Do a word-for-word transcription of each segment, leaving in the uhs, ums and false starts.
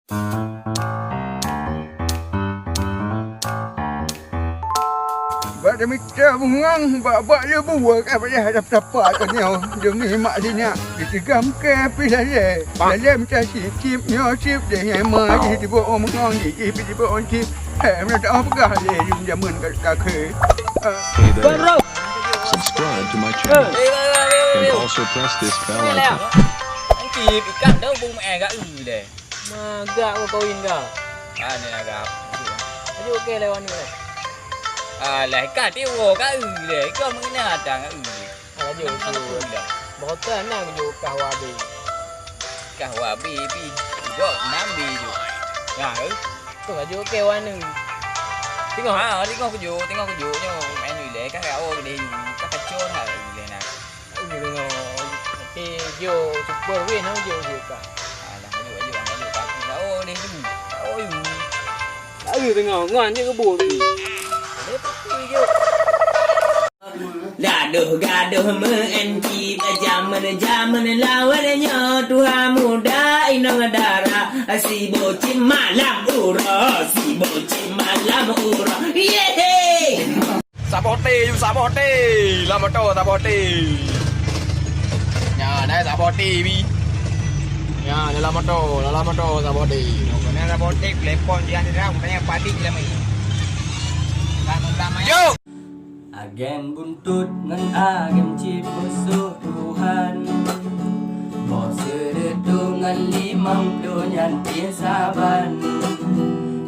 Bak teumita bungong bak-bak leubue ka payah tapa-tapa tanyoe demi mak sinyak. Ditigam keu pih lalée. Lalée mita cip-cip nyoe cip deh nyai ma jih tiboh ôn meungong jih jih pih tiboh ôn cip. Hai meunyoe tapeugah lé lôn jameun ka ka keu. Hey there. Subscribe to my channel and also press this bell icon. Cip ikan dong bung meu'en gak eu deh. Magak ko kawin ka. Ane agak. Ajuk ke lewan ni. Alah ka tiwo ka eu deh. Kau mengenai datang eu deh. Ajuk tu. Botan na juk kah wabi. Kah wabi pi. Gok nambi juk. Nah, eu. Tu ajuk ke wan ni. Tengok ha, tengok kujuk, tengok kujuk nyo. Main dulu deh. Kah kau deh. Kah kacau ha deh nak. Tapi jo super win hang jo je ka. Alah, ayo, ayo, ayo, tapi dah oh deh tu. Oh, ayo. Ayo tengok ngan je kebun ni. Dia tapi je. Gadoh-gadoh meu'en cit, jameun-jameun lawan nyoe tuha muda inong dara. Sibo cit malam uroe, sibo cit malam uroe. Yeay! Saboh té, yuk saboh té. Lam moto saboh té. Nya, naik saboh té bi. Nya, dalam moto, dalam moto saboh té. Kena saboh té, telepon dia ni dah, tanya padi lama ni. Dah, dah, dah, dah. Yo. Agen buntut ngon agen cit musoh Tuhan. Boh seureutôh ngon limong ploh nyan pih saban.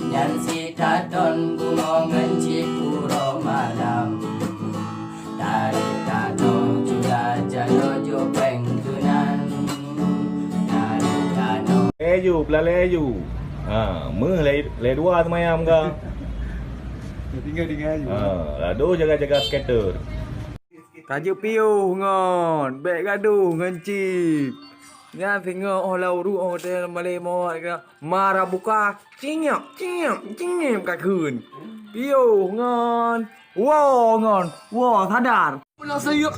Nyan sitaton bumoe ngon cit uroe malam. Tarék tanoh cula janoe jopeng keunan. Tarék tanoh. Laju, peulale laju. Ha, meuh lé, lé dua seumayam ka. Tinggal-tinggal laju. Ha, lado jaga-jaga skater. Tajeuet piôh ngon, bèk gadoh ngon cit. Nyan singoh óh lam uruek óh teuh malée mawat ka mara buka, cingap, cingap, cingap ka kheun. Piôh ngon, woe ngon, woe sadar. Pulang sayup.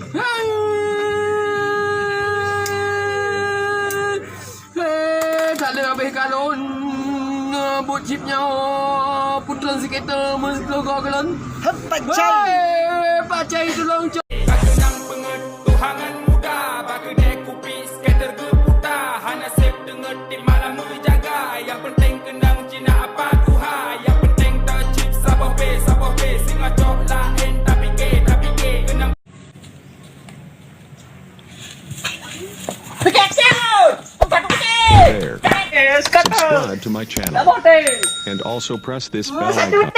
Hei, tak ada habis kalon. Buat chip nyawa. Putran skater mesti keluar kalon. Hei, Pak Cai. Hei, Pak Cai tolong cok. Bak keunang peungeut tuhangan muda, bak keudée kupi skater geuputa, hana sép teungeut di malam meujaga. Nyang penting keunang cina apa tuha, nyang penting tacip saboh bé, saboh bé, singoh cok laén tapike, tapike, keunang. There. Subscribe to my channel and also press this bell icon.